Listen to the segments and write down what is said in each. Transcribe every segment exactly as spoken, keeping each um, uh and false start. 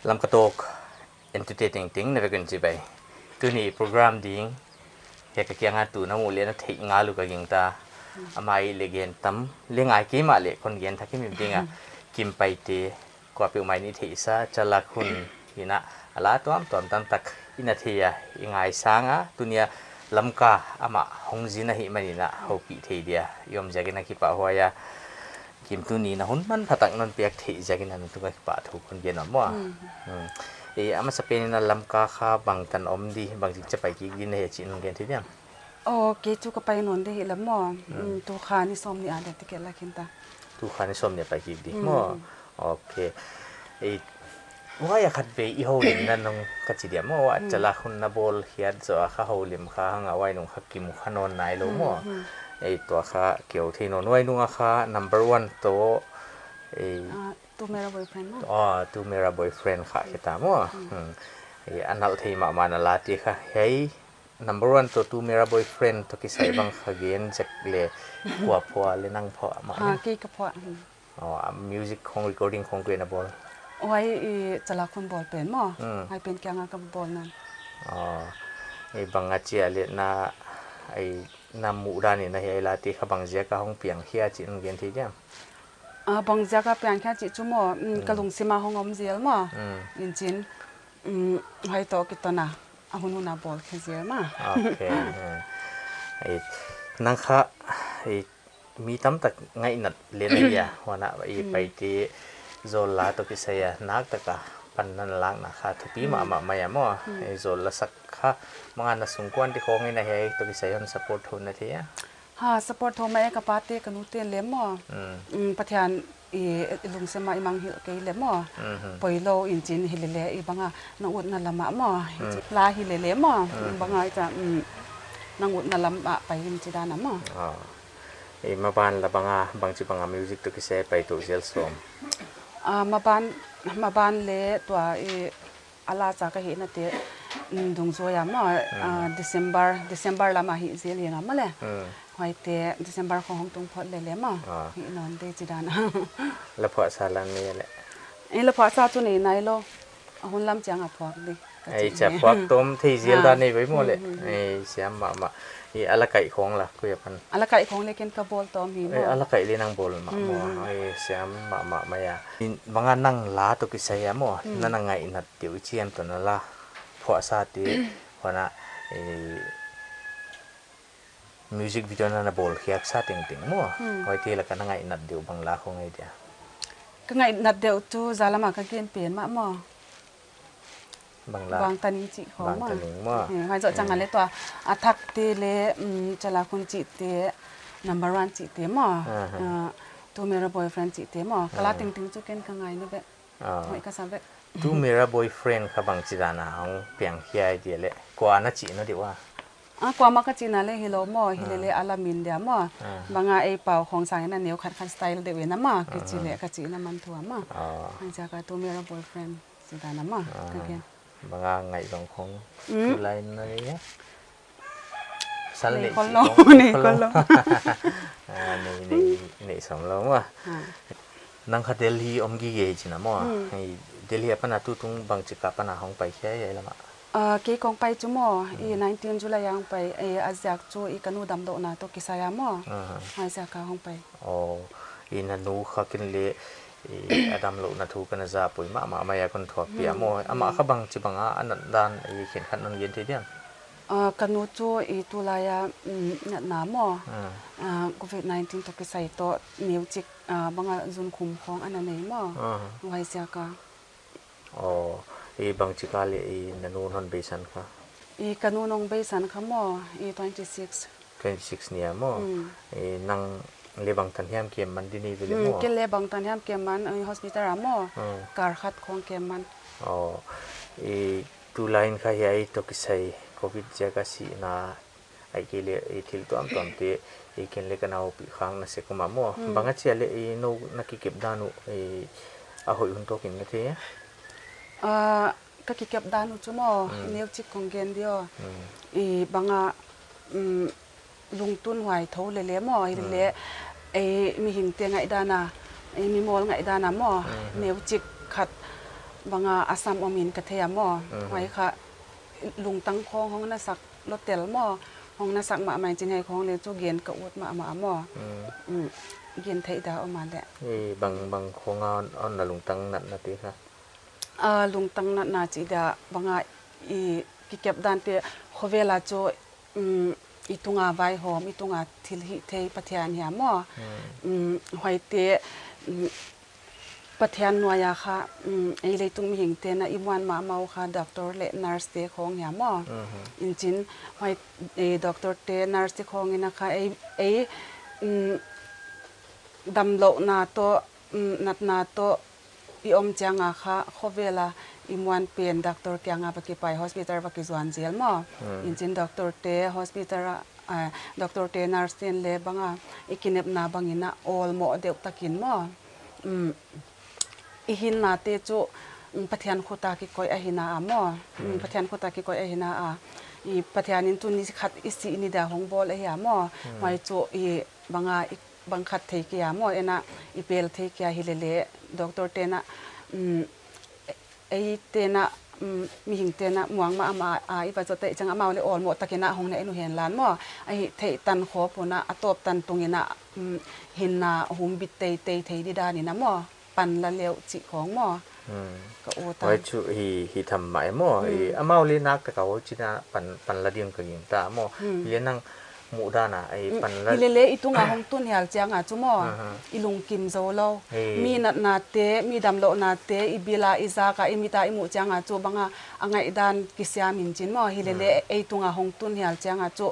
Lamka Talk entute tengteng na vek un chibai. Tuni program ding hiai ka kianga tu na mu leh na theih ngal uh ka gingta. Amah i leh gen tam leh ngai kei mahleh kon gen thak himhim ding a. Kim Paite, kuapeuhmah in i theihsa, Chalak Hun in a la tuamtuam tamtak i na thei a, i ngaisang a, tuni a Lamka amah hong zin ahihman in a houpih thei dia i om ziakin a kipahhuai a. Kim, tuni in a hun manphatak non piak theih ziakin a na tungah kipahthu kon gen nuam maw. Hmm. Hmm. Eh, a masapen in a Lamka kha bangtan om di, bangzah chia pai kik di na hia chih non gen thei diam? Oh, kei chu ka pai nawn di hi leh maw. Hmm. Hmm, tu kha ni sawmnih a leh ticket la khin ta. Tu kha ni sawmnih a pai kik di maw. Hmm. Okay. Eh, huai a khatvei i houlimna nung ka chi dia maw, huai Hmm. Chalak Hun na bawl hiat zoh a kha houlim kha hang a, huai nung kha kimu kha nawn nailou maw. Hmm, hmm. Eh, tua kha keu thei nawn, huai nung a kha number one toh, eh, Ah, Tu Mera Boyfriend maw. Ah, Tu Mera Boyfriend kha hi ta maw. Hmm. Hmm. Eh, a nalh thei mahmah na late kha. Hiai number one toh Tu Mera Boyfriend toh kisai bang kha gen zek leh kua phuah leh nang phuah mah Ha, ni? Kei ka phuah. Hmm. Oh, a music khong, recording khong kua in a bawl? Oh, huai i Chalak Hun bawl pen maw. Hmm. Huai pen kianga ka bawl nan. Oh, i bang a chia leh na, i na muhdan in a hiai late kha bangziak a hong piang hia chih non gen thei diam? Ah, bangziak a piang hia chih chu maw, mm, ka Hmm. lungsim a hong om zel maw. Hmm. In chin, mm, huai toh kiton a, a hunhun a bawl khe zel maw. Okay. Hmm. Eh, nang kha, eh, mi tamtak ngaihnat leh na hia, huan a i Hmm. Paite zawl la toh kisai a naktak a panna na lakna kha thupi Hmm. mahmah mai a maw. Hmm. Eh, zawl lasak kha bang a na sungkuante khong in a hiai toh kisai hon support thou na thei a? Ha, support thou mai e, ka pate ka nute leh maw. Hmm. Mm, Pathian i, i lungsim a i mangngilh kei leh maw. Mhm. Poilou in chin hi lele i bang a na utna lam ah maw. Hmm. La hi lele maw. Mhm. Bang a i ta, mm, nang utna lam ah pai in chi dan a maw. Ah. I maban la bang a, bangchi bang a music toh kisai pai tou zel sawm? Ah, maban, maban leh tua i a la cha ka hihna te, mm, dungzui a maw, Mm. ah, December, December lam a hih zel hiang a maw leh. Mm. Huaite December khong hong tung phot lele maw. Ah. Hih nawn di chi dan a. La phuahsa la nei leh? Eh, la phuahsa chu nei nailou. A hun lam chiang a phuak di. Ka Ei, chi chia hi. Phuak tawm thei zel Ah. dan nei vai maw leh. Mm, mm, mm. Ei, siam mahmah. I a la kaih khong la, kua apan? A la kaih khong leh ken ka bawl tawm hi Eh, maw. A la kaih leh nang bawl mah Mm, maw. mm. Ei, siam mahmah mai a. I bang a nang la toh kisai a maw. Mm. Na na ngaihnat deuh i chiam toh na la phuahsa te, huan a, eh, music video na na bawl khiaksa tengteng maw. Hmm. Huaite lak a na ngaihnat deuh bang la khong ahi dia? Ka ngaihnat deuh chu zalam a ka gen pen mah maw. Bang la? Bangtan Ing chih khong maw. Bangtan Ing maw. Eh, huai zoh chiang a Hmm. leh tua, a thak te leh, mm, Chalak Hun chih te, number one chih te maw. Aha. Ah, Tu Mera Boyfriend chih te maw. Ka la Ah. tengteng chu ken ka ngai nawn beh. Ah. Hoih ka sa beh. Tu Mera Boyfriend kha bangchi dan a hong piang khia ahi dia leh, kua na chih na di ua? Ah, kuamah ka chihna leh hilou maw, hi Ah. lele a la min dia maw. Ah. Bang a ei pau khong sang in a neu khat khat style deuh in a maw, ka chi Ah. leh ka chihna man thu a maw. Ah. Huaiziak a Tu Mera Boyfriend chi dan a maw, Ah. ka gen. Bang a ngaihzong khong Hmm. tu lai na ni ya? Sal Nei nei khol chi lou, khong, nei khol lou. Khol lou. Ah, nei, nei, nei sawm lou maw. Ah. Nang kha Delhi om gige hi chihna maw. Hmm. Hei, Delhi apan a tutung bangchi ka pan a hong pai khia hiai lam ah? Ah, kei kong pai chu maw, i Hmm. nineteen July a hong pai, eh, a ziak chu i ka nu damlouhna toh kisai a maw. Aha. Huaiziak a hong pai. Oh, i na nu kha ken leh, i a damlouhna thu ka na zak poi mahmah mai a kon thuak pih a Hmm. maw. Amah Hmm. kha bangchi bang a a nat dan i khenkhat non gen thei diam? Ah, ka nu chu i tulai a, mm, natna maw. Hmm. Ah, covid nineteen toh kisai toh neuchik, ah, bang a zunkhum khong ana nei maw. Hmm. Huaiziak a. Oh, i bangchi ka leh i na nu non beisan kha? I ka nu non beisan kha maw, i twenty six. Twenty six ni a maw. Hmm. I nang leh bangtan hiam kem man di ni ve leh Hmm, maw. Ken leh bangtan hiam kem man, i hospital a maw. Hmm. Kal khat khong kem man. Oh, i tulai in kha hiai toh kisai covid ziak a sihna ahihkeileh i thil tuamtuam te, i ken leh ka na houpih khak na sek uh maw. Hmm. Bang a chia leh i nou na kikep dan uh, i a hoih hun tawk in na thei? Ah, ka kikep dan uh chu maw, Hmm. neuchik kong gen di aw. Hmm. I bang a, mm, lungtun huai thou lele maw, hi Hmm. lele, ei mihingte ngaihdan a, ei mimawl ngaihdan a maw, Hmm. neuchik khat banga a sam om in ka thei a maw. Mhm. Huai kha lungtang khawng hong na sak lou tel maw. Hong na sak mahmah in chin hiai khawng leh chu gen ka ut mahmah a maw. Mm. Mm, gen theih dan om a leh. I bang, bang khawng a hon, hon na lungtang natna te kha? A, lungtang natna chih dan banga i kikep dan te khovel a chu, mm, i tunga vaihawm, i tunga thilhihthei Pathian hi a maw. Mm. Mm, huaite, mm, Pathian nuai a kha, mm, ei leitung mihingte'n a i muan mahmah uh kha doctor leh nurse te khawng hi a maw. Mhm. In chin, huai, eh, doctor te, nurse te khawng in a kha ei, ei, mm, damlouhna toh, mm, natna toh i om chiang a kha khovel a i muan pen doctor kiang a va kipai, hospital va kizuan zel maw. Mm. In chin doctor te, hospital a, ah, doctor te, nurse te'n leh banga i kinepna bang in a awlmoh deuh takin maw. Mm, i hinna te chu, mm, Pathian khut a kikoih ahi na a maw. Mm, mm, Pathian khut a kikoih ahi na a. I Pathian in chu ni khat i sih ni dan hong bawl ahi a maw. Mm. Huai chu i banga i bang khat thei kei a maw, en a i pel thei kei a hi lele, doctor te'n a, mm, e-, eite'n a, mm, mihingte'n a muang mahmah a, a i va zot chiang a amau leh awlmoh takin a hong na en uh henla maw. A hihtheih tan khawp un a, a tawp tan tung in a, mm, hinna humbit teitei thei di dan in a maw. Pan la leuh chih khawng maw. Hmm. Ka ut a. Huai chu hi, hi tham mah e maw. Hmm. I amau leh nak tak a huchi in a pan, pan la ding ka gingta maw. Hmm. Leh nang muh dan a, i, hmm, pan la. Hi lele i tunga hong tun hial chiang a chu maw. Aha. I lungkim zou lou. Hey. Mi natna te, mi damlouhna te, i bil a, i zak a, i mit a i muh chiang a chu banga a ngaihdan kisiam in chin maw. Hi lele, hmm, ei tunga hong tun hial chiang a chu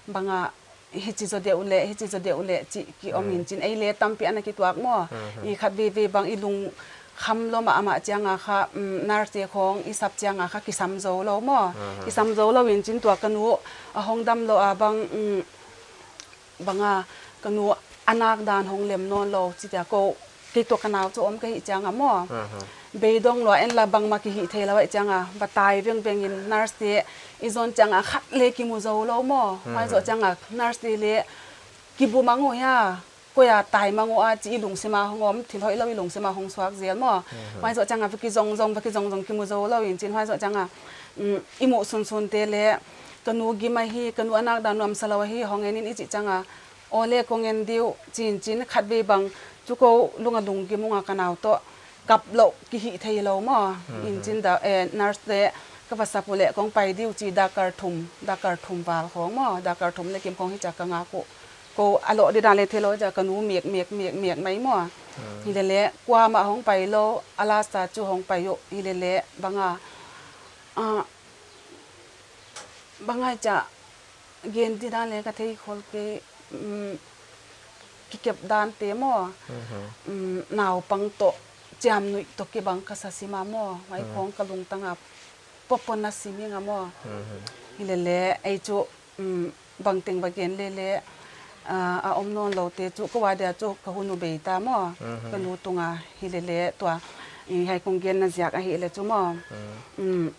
banga hichi zaw deuh leh, hichi zaw deuh leh chih ki om, hmm, in chin, ei leh tampi ana kituak maw. Mhm. I khatveivei bang i lungkham lou mahmah chiang a kha, mm, nurse te khawng i sap chiang a kha kisam zou lou maw. Mhm. Kisam zou lou in chin tua ka nu a hong damlouh a bang, mm, banga ka nu a nak dan hong lem nawn lou chih dia kou kei toh ka nau chu om ka hih chiang a maw. Aha. Beidong lua en la bangmah kihih theilou ahih chiang a, va tai vengveng in nurse te i zon chiang a khat leh kimu zou lou maw. Hmm. Huai zoh chiang a nurse te leh kibu mang uh hia, koi a tai mang uh a chih i lungsim a hong om, thil hoihlou i lungsim a hong suak zel maw. Hmm. Huai zoh chiang a va kizongzong, va kizongzong kimu zou lou in chin huai zoh chiang a, mm, i muh sunsun te leh ka nu gim ahi, ka nu a nak dan nuamsa lou ahi, hong en in i chih chiang a, aw leh kong en diu, chin chin khatvei bang, chu kou lung a lunggim ung a ka nau toh, kap lou, kihih theilou maw. Mhm. In chin da, eh, nurse te, ka va sap uleh kong pai diu chi dakar thum, dakar thum val khawng maw, dakar thum leh kim khawng hichia ka ngak uh. Kou a loh di dan leh theilou chia ka nu mek, mek, mek, mek mai maw. Mhm. Hi lele, kuamah hong pai lou, a last a chu hong pai uh, hi lele, banga, ah, banga chia, gen di dan leh ka thei khol kei, mm, kikep dan te maw. Mhm. Mm, naupang toh, chiamnuih toh kibang ka sa sim a maw. Huai, mhm, khawng ka lungtang a, popo na sim ing a maw. Mhm. Hi lele, ei chu, mm, bangteng va gen lele, ah, a om nawn lou te chu, kou a dia chu ka hun uh bei ta maw. Mhm. Ka nu tunga hi lele tua, i hiai kong genna ziak ahihleh chu maw. Mhm. Mm.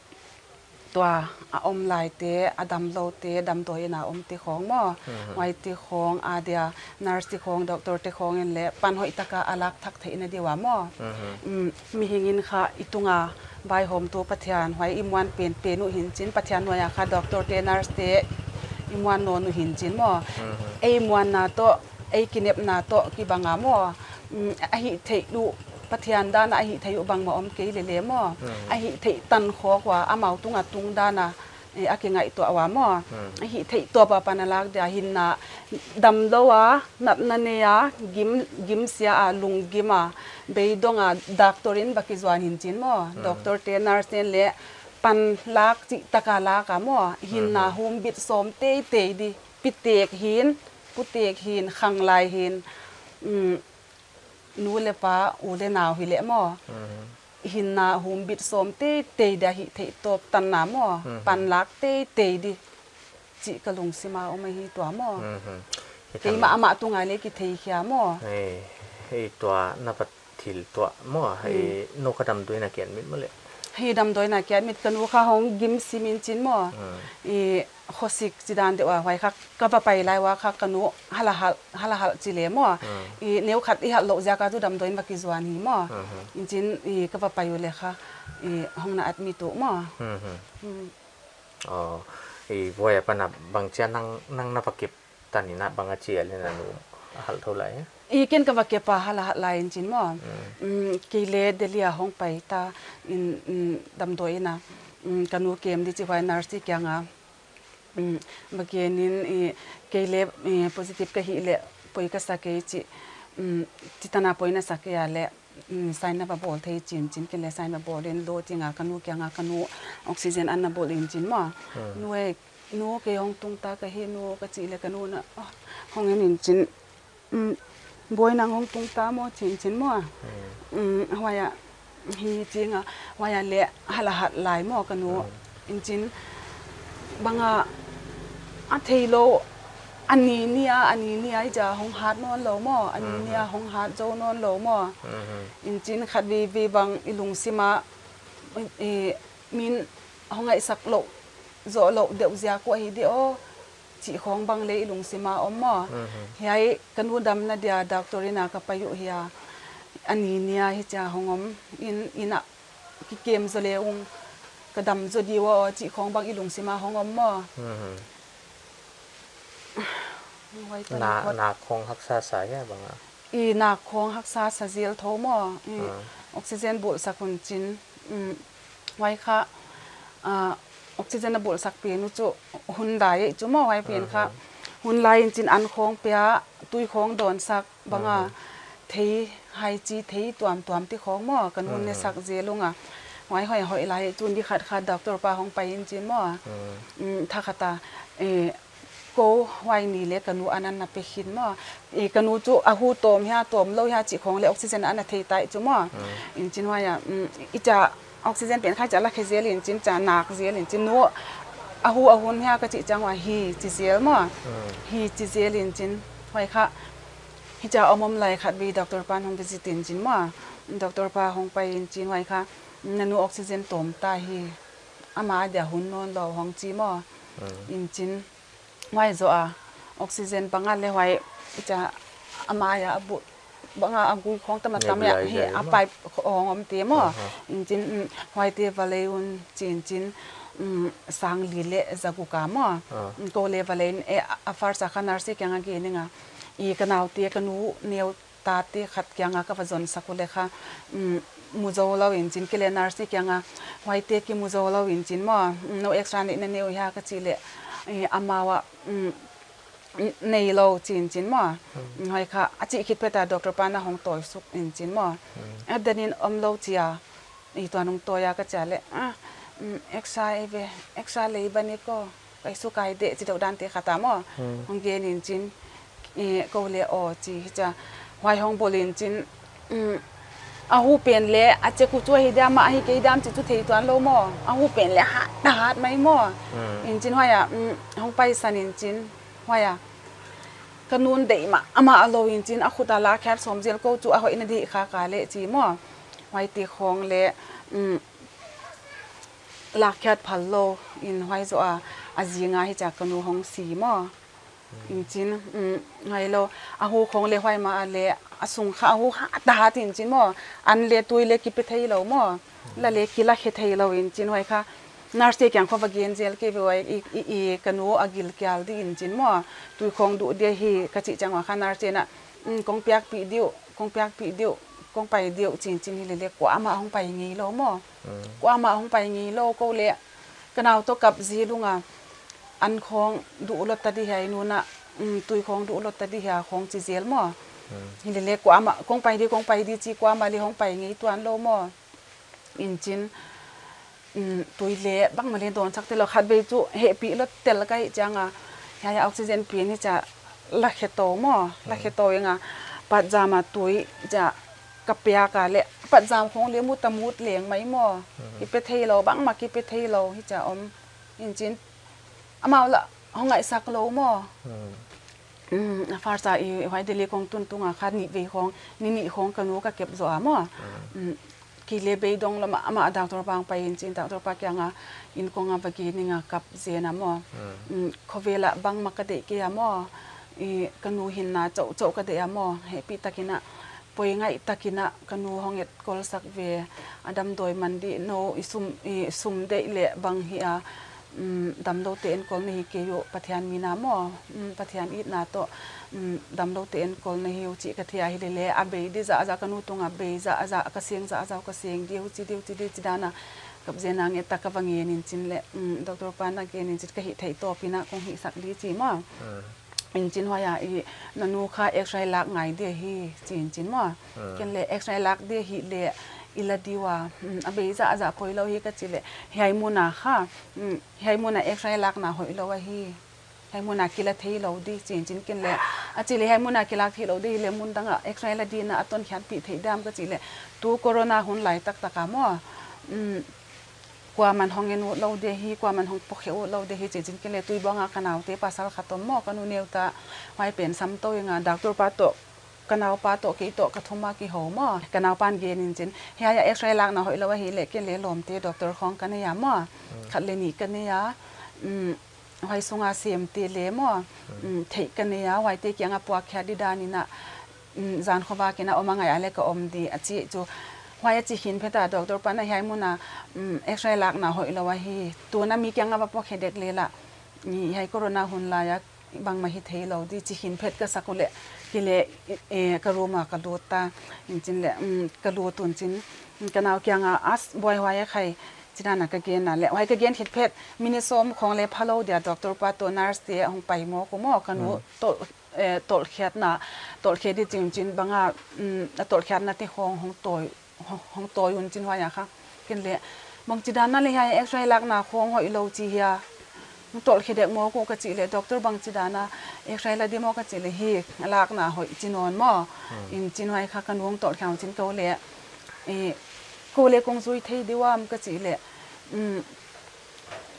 Tua a om lai te, a damlou te, damdawi in a om te khawng maw. Mhm. Huai te khawng a dia, nurse te khawng, doctor te khawng in leh, pan hoih taka a lak thak theihna di ua maw. Mhm. Mm, mihing in kha i tunga vaihawmtu Pathian, huai i muan penpen uh hi'n chin, Pathian nuai a kha doctor te, nurse te, i muan nawn uh hi'n chin maw. Mhm. Ei muanna toh, ei kinepna toh kibang a maw. Mm, a hihtheih uh, Pathian dan a hihtheih uh bangmah om kei lele maw. Mhm. A hihtheih tan khawk ua, amau tunga tung dan a, eh, a kingaihtuah ua maw. Mhm. A hihtheih tawp a pan a lak dia hinna damlou a, natna nei a, gim, gimsia a, lunggim a, beidong a, doctor in va kizuan hi'n chin maw. Mhm. Doctor te, nurse te'n leh pan lak chih taka lak a maw. Hinna, mhm, humbit sawm teitei di. Pitek hi'n, putek hi'n, khanglai hi'n, mm, nu leh pa, u leh nau hi leh maw. Mhm. Hinna humbit sawm teitei dia hihtheih tawp tanna maw. Mhm. Pan lak teitei di. Chih ka lungsim a om ahi tua maw. Mhm. Keimah amah tunga leh kithei khia maw. Hei, hei tua na pat thil tuah maw, hmm, eh, nou kha damdawi in a kian mit maw leh. hi damdawi in a ka admit, ka nu kha hong gim sim in chin maw. I khosik chi dan deuh a, huai kha ka va pai lai ua kha ka nu hal a hal, hal a hal chi le maw. I neu khat i hal louh ziak a chu damdawi in va kizuan hi maw. In chin i ka va pai uleh kha i hong na admit uh maw. Aw, i huai apan a bangchia nang, nang na va kep tan in a bang a chi a leh na nu a hal thou lai? I ken ka va kep a hal a hal lai in chin maw. Kei leh Delhi a hong pai ta in, damdawi in a, ka nu kem di chi huai nurse kiang a va gen in, kei leh positive ka hih leh poi ka sa kei chi, chi tan a poi na sa kei a leh sign na va bawl thei chin chin, ken leh sign va bawl in lou ting a ka nu kiang a ka nu oxygen an na bawl in chin maw. Nu e, nu kei hong tung ta ka hi nu ka chih leh ka nu in a hong en in chin, bawi nang hong tung ta maw chin chin maw. Huai a hi ting a, huai a leh hal a hal lai maw ka nu. In chin bang a, a theilou, a ni ni a, a ni ni a i cha hong hat nawn lou maw, a ni ni a hong hat zou nawn lou maw. In chin khat veve bang i lungsim a, i min hong ngaihsak louh zoh louh deuh ziak uh ahi di aw chih khawng bang leh i lungsim a om maw. Hiai ka nu damna dia doctor in a ka pai uh hi a, a ni ni a hichia hong om in, in a kikem zaw leh ung ka dam zaw di ua aw chih khawng bang i lungsim a hong om maw. Huai ta Na, ni khawng. Nak khawng haksa sa hia bang a? I nak khawng haksa sa zel thou maw. I oxygen bulhsak hun chin, huai kha oxygen a bulhsak pen uh chu hun lai ei chu maw, huai pen kha hun lai in chin an khawng pia, tui khawng dawnsak bang a, thei hai chi, thei tuamtuam ti khawng maw ka nu in ne sak zel ung a. Huai hoih hoih lai ei chu ni khat kha doctor pa hong pai in chin maw. Tha khat a, kou huai ni leh ka nu an an na pe khin maw. I ka nu chu a hu tawm hia tawm lou hia chih khawng leh oxygen an na thei ta ei chu maw. In chin huai a, i cha oxygen pen kha cha la khe zel in chin cha nak zel in chin nu a hu a hun hia ka chih chiang ua hi chi zel maw. Hi chi zel in chin huai kha hicha om om lai khat vei doctor pan hong visit in chin maw. Doctor pa hong pai in chin huai kha na nu oxygen tawm ta hi, ama dia hun nawn lou hong chi maw. In chin huai zoh a oxygen bang a leh huai cha ama ya a bu bang a a gui khawng tam a tam ya hi a pipe khawng om te maw. In chin huai te va lei un chin chin sang li leh za guk a maw. Kou leh va lei in e a first a kha nurse kiang a gen ing a, i ka nau te ka nu neu ta te khat kiang a ka va zon sak uleh kha mu zou lou in chin, kei leh nurse kiang a huai te ki mu zou lou in chin maw. Nou extra neih na nei uh hia ka chih leh ama ua nei lou chin chin maw. Huai kha a chih khit phet a doctor pan a hong tawi suk in chin maw. A den in om lou chi a, i tuan hong tawi a ka chih leh extra ei ve, extra lei ban i ko, kai su kai de chi deuh dan te khat a maw. Hong gen in chin, kou leh aw chi hicha huai hong bawl in chin, a hu pen leh a check uh chu ahi diam a hi kei diam chih chu thei tuan lou maw. A hu pen leh hat ta hat mai maw. In chin huai a hong pai san in chin huai a ka nu in deih mah ama a lou in chin a khut a la khiat sawm zel kou chu a hoih na di kha ka leh chi maw. Huai ti khawng leh la khiat phal lou in huai zoh a, a zing a hicha ka nu hong si maw. In chin huai lou a hu khawng leh huai ma a leh a sung kha a hu hat ta hat in chin maw. An leh tui leh ki pe thei lou maw. La leh ki la khe thei lou in chin huai kha nurse te kiang khawng va gen zel kei ve ua, i, i, i ka nu a gil kial di in chin maw. Tui khawng duh dia hi ka chih chiang ua kha nurse te na kong piak pi diu, kong piak pi diu, kong pai diu chin chin hilele kuamah hong pai ngei lou maw. Kuamah hong pai ngei lou kou leh ka nau toh kap zel ung a, an khawng duh lou ta di hia i nu na, tui khawng duh lou ta di hia khawng chi zel maw. Hilele kuamah kong pai di, kong pai di chi kuamah leh hong pai ngei tuan lou maw. In chin tui leh bangmah leh dawnsak te lou, khatvei chu hehpih lou tel ka hih chiang a, hiai a oxygen pen hicha la khe tou maw, la khe tou ing a, patzam a tui cha ka piak a leh patzam khawng leh mut a mut leng mai maw. Ki pe thei lou, bangmah ki pe thei lou hicha om. In chin amau la hong ngaihsak lou maw. A first a i huai Delhi kong tun tung a kha ni vei khawng, ni nih khawng ka nu ka kep zoh a maw. Kile beidong lama ama doctor pa hong pai in chin, doctor pa kianga inn kong a va gen inga kap zen a maw. Mm, khovel ah bangmah ka deih kei a maw. I ka nu hinna chauhchauh ka deih a maw. Hehpih takin a, poi ngaih takin a ka nu hong etkol sak ve. A damdawi man di nou, i sum, i sum deih leh bang hi a, mm, damloute enkol na hi kei uh, Pathian min a maw. Mm, Pathian itna toh, mm, damloute enkol na hi uh chih ka thei a, hilele a bei di zahzah, ka nu tunga bei zahzah, ka seng zahzah, ka seng di uh chi, di uh chi, di uh chi dan a kap zen a nget tak ka va ngen in chin leh, mm, doctor pa na gen in chin ka hih theih tawp in a kong hihsak di chi maw. In chin huai a i, na nu kha X-ray lak ngai di hi, chi in chin maw. Ken leh X-ray lak di hi leh i la di ua, mm, a bei zahzah poi lou hi ka chi leh, hiai mun a kha, mm, hiai mun a X-ray lakna hoih lou ahi. Hiai mun a kila thei lou di, chi in chin ken leh. A chi leh hiai mun a kilak thei lou di leh mun dang a X-ray la di na a tonkhiatpih theih diam ka chi leh. Tu corona hun lai taktak a maw. Mm, kuaman hong en ut lou di hi, kuaman hong pawtkhe ut lou di hi, chi in chin ken leh Tuibuang a ka naute pasal khat om maw, ka nu neu ta huai pen sam tou inga, doctor pa toh, ka nau pa toh, kei toh, ka thum a kihou maw. Ka nau pan gen in chin, hiai a X-ray lakna hoih lou ahi leh, ken leh lawmte doctor khawng ka nei a maw. Khat leh nih ka nei a, mm, huai sunga semte leh maw. Mm, theih ka nei a, huaite kianga puakkhiat di dan in a, mm, zan khovak in a om a ngai a leh ka om di a chi chu. Huai a chi khin phet a doctor pan a hiai mun a, mm, X-ray lakna hoih lou ahi. Tun a mi kianga va pawtkhe dek leh la. Ni hiai corona hun lai a bangmah hi thei lou di chi khin phet ka sak uleh. Kile, eh, ka room a ka lut ta. In chin leh, mm, ka lut un chin. Ka nau kianga as buai huai a khai. Chi dan a ka gen a leh. Huai ka gen khit phet. Minute sawm khawng leh pha lou dia doctor pa toh nurse te hong pai mawk uh maw. Ka nu tol, eh, tolhkhiatna, tolhkhe di chi un chin bang a, mm, a tolhkhiatna te khawng hong tawi, hong, hong tawi un chin huai a kha. Ken leh, bang chi dan a leh hiai X-ray lakna khawng hoih lou chi hia. Hong tolhkhe dek mawk uh ka chi leh, doctor bang chi dan a X-ray la di maw ka chi leh hi, lakna hoih chi nawn maw. In chin huai kha ka nu hong tolhkhiak un chin kou leh, eh, kou leh kong zui thei di uam ka chi leh, mm,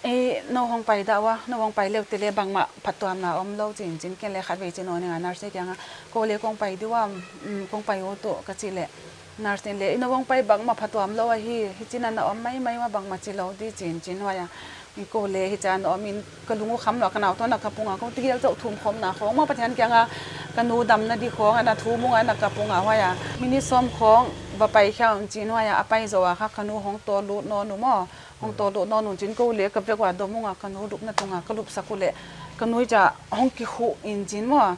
eh, nou hong pai dah ua, nou hong pai leh ute leh bangmah phatuamna om lou chi in chin ken leh khatvei chi nawn inga nurse kianga, kou leh kong pai di uam, mm, kong pai ut uh ka chi leh. Nurse in leh, i nou hong pai bangmah phatuam lou ahi, hichi in a na om maimai ua bangmah chi lou di chi in chin huai a. Kou leh hichi a na om in ka lung uh kham lou a ka nau toh na ka pung a, kou tigel chauh thum khawmna khawng maw Pathian kianga ka nu damna di khawng a na thum ung a na ka pung a huai a. Minute sawm khawng va pai khia un chin huai a, a pai zoh a kha ka nu hong tawlut nawn uh maw. Hong tawlut nawn un chin kou leh ka vek ua dom ung a ka nu lupna tunga ka lupsak uleh. Ka nu hichi a hong kikhuh in chin maw.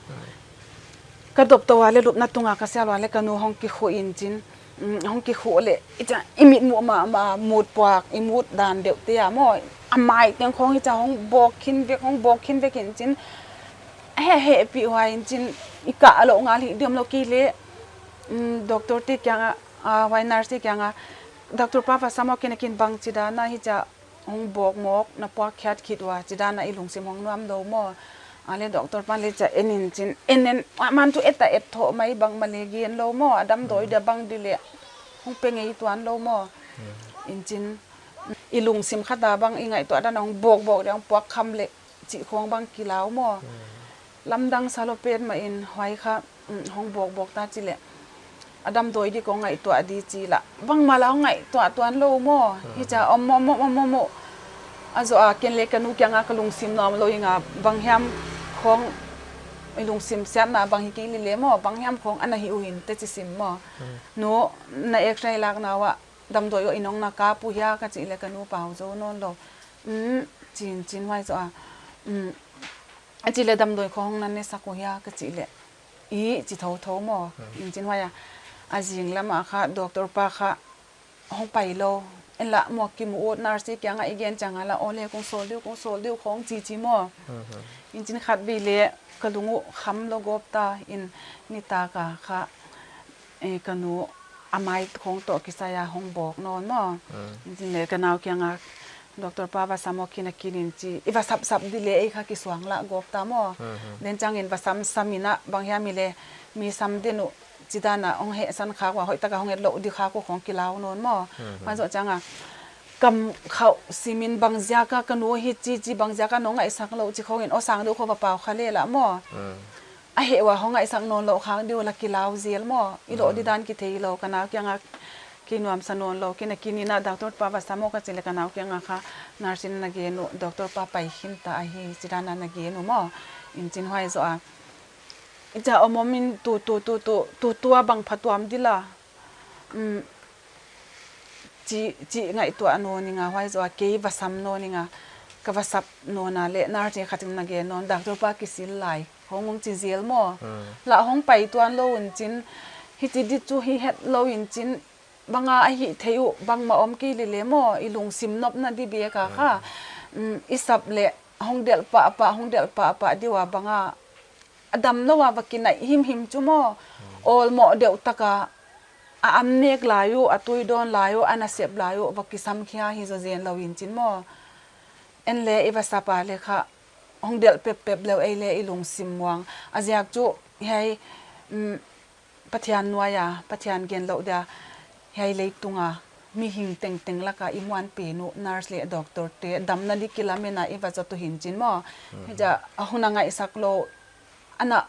Ka dop tou a leh lupna tunga ka sial ua leh ka nu hong kikhuh in chin. Mm, hong kikhuh leh. Hichi a i mit muh mahmah mut puak, i mut dan deuh te a maw. A mai teng khawng hichi a hong bawk khin vek, hong bawk khin vek in chin. He, hehpih huai in chin. I kah lou ngal hi diam lou kei leh. Mm, doctor te kianga, ah, huai nurse te kianga. Doctor pa va sam aw ken a kin bang chi dan a hichi a hong bawk mawk na puakkhiat khit ua, chi dan a i lungsim hong nuam lou maw. A leh doctor pan leh hichi a en in chin, en en, a man thu et a et thoh mai bangmah leh gen lou maw, a damdawi dia bang di leh, hong pe ngei tuan lou maw. In chin, i lungsim khat a bang i ngaihtuah dan a hong bawk bawk dia hong puak kham leh, chih khawng bang kilau maw. Lamdang sa lou petmah in huai kha, mm, hong bawk bawk ta chi leh. A damdawi di kong ngaihtuah di chi la. Bangmah la hong ngaihtuah tuan lou maw. Hichi a om maw, maw, maw, maw, maw. A zoh a ken leh ka nu kianga ka lungsim nuam lou inga bang hiam khawng i lungsim siatna bang hi kei leh leh maw. Bang hiam khawng ana hi uh hinte chi sim maw. Nu, na X-ray lakna ua damdawi uh i nong na kap uh hia ka chi leh ka nu pau zou nawn lou. Mm, chi in chin huai zoh a. Mm, a chi leh damdawi khawng hong na nesak uh hia ka chi leh. I chi thotho maw. In chin huai a. A zing lam a kha, doctor pa kha, hong pai lou. En la maw kimu ut nurse kianga i gen chiang a la, aw leh kong sawl di uh, kong sawl di uh khawng chi chi maw. In chin khatvei leh, ka lung uh kham lou gawp ta in nitak a kha, eh, ka nu a mai khawng toh kisai a hong bawk nawn maw. In chin leh ka nau kianga doctor pa va sam aw kin a kin in chi. I va sap sap di leh ei kha kisuang la gawp ta maw. Den chiang in va sam sam in a bang hiam i leh mi sam den uh chi dan a hong hehsan khak ua hoih tak a hong et lou di khak uh khawng kilau nawn maw. Huai zoh chiang a kam khauh sim in bang ziak a ka nu hi chi chi bang ziak a nong ngaihsak lou chi khawng in aw sang deuh khawng va pau kha leh la maw. A heh ua hong ngaihsak nawn lou khak di uh la kilau zel maw. I loh di dan kithei lou ka nau kianga Kei nuamsa nawnlou, kei na kinin a doctor pa va sam aw ka chih leh ka nau kiang a kha nurse in ana gen uh, doctor pa pai khin ta ahi, chih dan a ana gen uh maw. In chin huai zoh a. Hichia om om in tu tu tu tu tu tu a bang phatuam di la. Um, chih, chih ngaihtuah nawn ing a, huai zoh a kei va sam nawn ing a, ka va sap nawn a leh nurse khat in ana gen nawn, doctor pa kisil lai. Hong hong chi zel maw. Hmm. La hong pai tuan lou in chin, hichi di chu hi het lou in chin, bang a ahih theih uh, bangmah om kei lele maw, i lungsim nopna di bek a kha. Hmm. Um, i sap leh, hong delh pahpah, hong delh pahpah di ua bang a, a damlou a va kinaih himhim chu maw. Hmm. Awlmoh deuh tak a, a am nek lai uh, a tui dawn lai uh, a nasep lai uh, va kisam khia hi zaw zen lou in chin maw. En leh i va sap a leh kha, hong delh pepeh leh ei leh i lungsim muang. A ziak chu, hiai, um, Pathian nuai a, Pathian gen louh dia, hiai leitung a, mihing tengteng lak a i muanpen uh, nurse leh doctor te, damna di kilamen a i va zat uh hi in chin maw. Mhm. Hichia, a hun a ngaihsak lou, ana,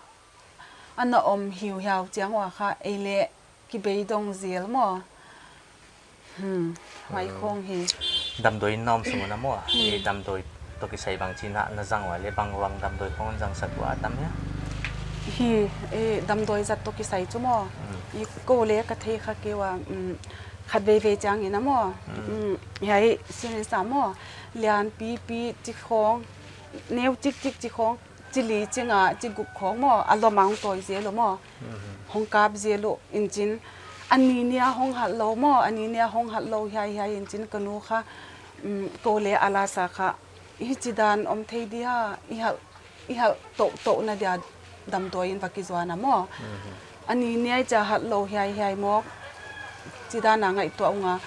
ana om hiuhiau chiang ua kha, ei leh kibeidong zel maw. Hmm, huai Hmm. khong hi. Damdawi in na om sung un a maw. Hmm. I damdawi toh kisai bangchi na, na zang ua leh bang bang damdawi khong zang sak ua tam hia? Hi, i damdawi zat toh kisai chu maw. Hmm. I kou leh ka thei kha kei ua, um, khat veve chiang in a maw. Hmm. Um, hiai syringe a maw. Lian pipi chi khong, neu chikchik chi khong, chi li chi nga, chi guk khong maw, a lom a hong tawi zel uh maw. Mhm. Hong kap zel uh in chin, a ni nia hong hat lou maw, a ni nia hong hat lou hiai hiai in chin ka nu kha, um, kou leh a lasa kha, hichi dan om thei di a, i halh, i halh touhtouh na dia damdawi in va kizuan a maw. Mhm. A ni nia hichia hat lou hiai hiai maw, chi dan a ngaihtuah ung a,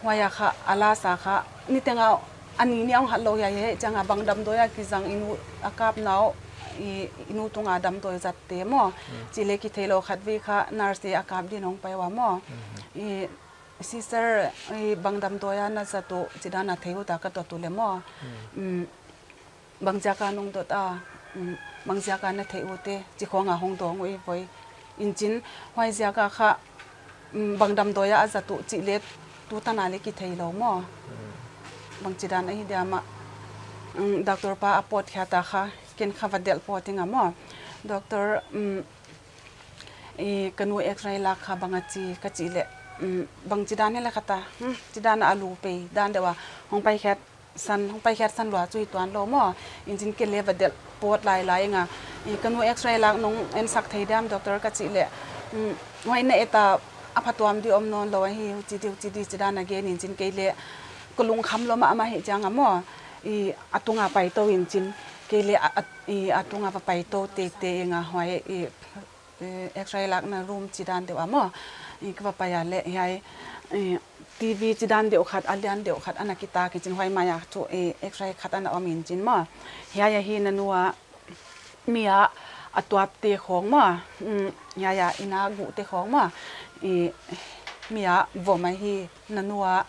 huai a kha, a lasa kha, niteng a, a ni nia hong hat lou hiai hiai, chiang a bang damdawi a kizang i nu, a kapna uh, i, i nu tung a damdawi zat te maw. Hmm. Chih leh kitheilou khat vei kha nurse te a kap din hong pai ua maw. Hmm. I sister, i bang damdawi a na zat uh, chih dan a thei uh ta ka dot uh leh maw. Hmm. Um, bang ziak a nong dot a, um, bang ziak a na thei uh te, chi khong a hong dawng uh i voi. In chin, huai ziak a kha, um, bang damdawi a a zat uh chih leh tu tan a leh kitheilou maw. Hmm. Bangchi dan ahi diam a, um, doctor pa a pawt khia ta kha, ken kha va delh pawt ing a maw. Doctor, um, i ka nu X-ray lak kha bang a chi ka chih leh, um, bangchi dan hi leh kha ta, hmm, chi dan a lu pei dan deuh a, hong pai khat san, hong pai khat san lua chu hi tuan lou maw. In chin ken leh va delh pawt lailai ing a. I ka nu X-ray lak nong en sak thei diam doctor ka chih leh, um, huai na et a, a phatuam di om nawnlou ahi, huchi di, huchi di, chih dan a gen in chin kei leh ka lungkham lou mahmah hi chiang a maw. I a tung a pai tou in chin, kei leh a, a, i a tung a va pai tou teitei ing a huai, i eh, X-ray lakna room chih dan deuh a maw. I ka va pai a leh hiai, eh, T V chih dan deuh khat, a lian deuh khat ana kitak in chin huai mai a chu, eh, X-ray khat ana om in chin maw. Hiai ahi na nu a mi a a tuap te khong maw. Mm, hiai a i na guh te khong maw. I mi a vom ahi na nu a